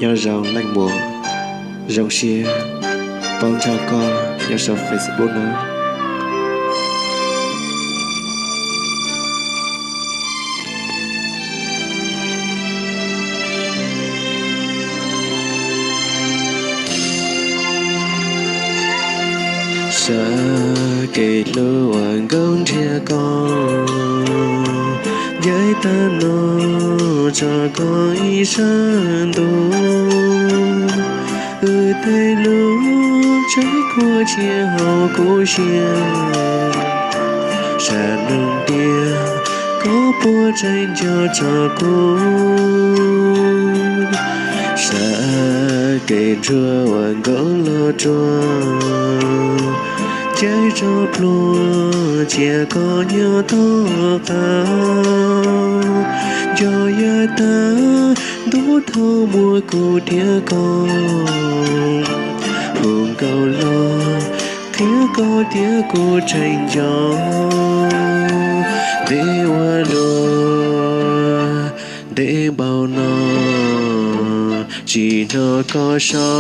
Nyob zoo leej muam, zoo siab paub nrog koj nyob saum Facebook no. Sab kev hlub uas nkauj nrhiav koj, ncaim tag no tso koj ib sab ntuj. Wb tej lub tsev khuab tsia hauv kuv siab, sam neeg tiag koj puas tseem nco tso kuv. Sab kev ntsuag uas nkauj los tsuag, ncaim tso pluag cia koj nyob tom qab. Nco yav tag ntuj thaum muaj kuv thiab koj, hu nkauj los qhia koj tias kuv tseem nco. Dej ua luaj, dej npaum no, tsis hnov koj so,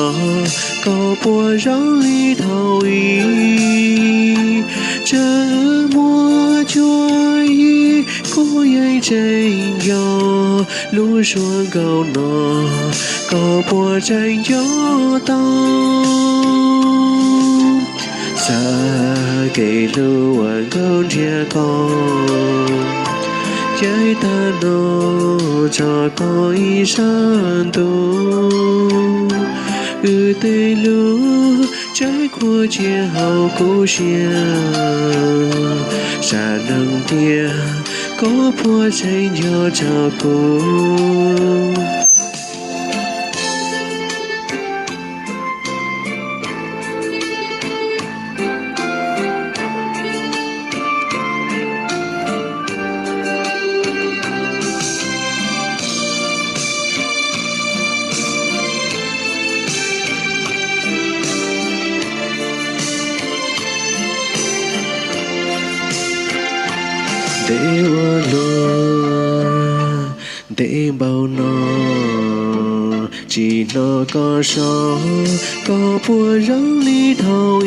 koj puas zoo li thaum ub. Tseem muaj cuab yig, kuv yeej tseem nco lub suab nkaus no, koj puas tseem nco tau. Xav kev hlub uas nkauj nrhiav koj, caij tag no tso koj ib sab ntuj. Wb tej lub tsev khuab tsia hauv kuv siab, sam neeg tiag koj puas tseem nco tso kuv. Dej ua luaj, dej npaum no, tsis hnov koj so, koj puas zoo li thaum ub.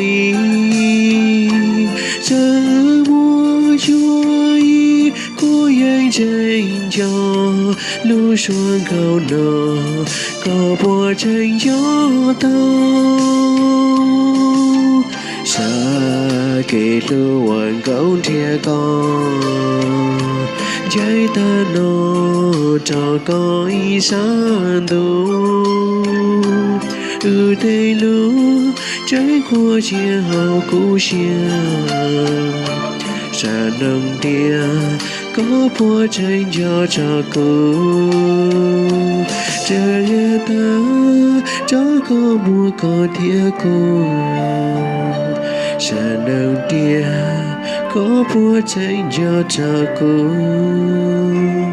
Tseem muaj cuab yig, kuv yeej tseem nco lub suab nkaus no, koj puas tseem nco tau. Xav kev hlub uas nkauj nrhiav koj, caij tag no tso koj ib sab ntuj. Wb tej lub tsev khuab tsia hauv kuv siab, sam neeg tiag koj puas tseem nco tso kuv. Tseem yav tag tso koj muaj koj thiab kuv, sam neeg tiag koj puas tseem nco tso kuv.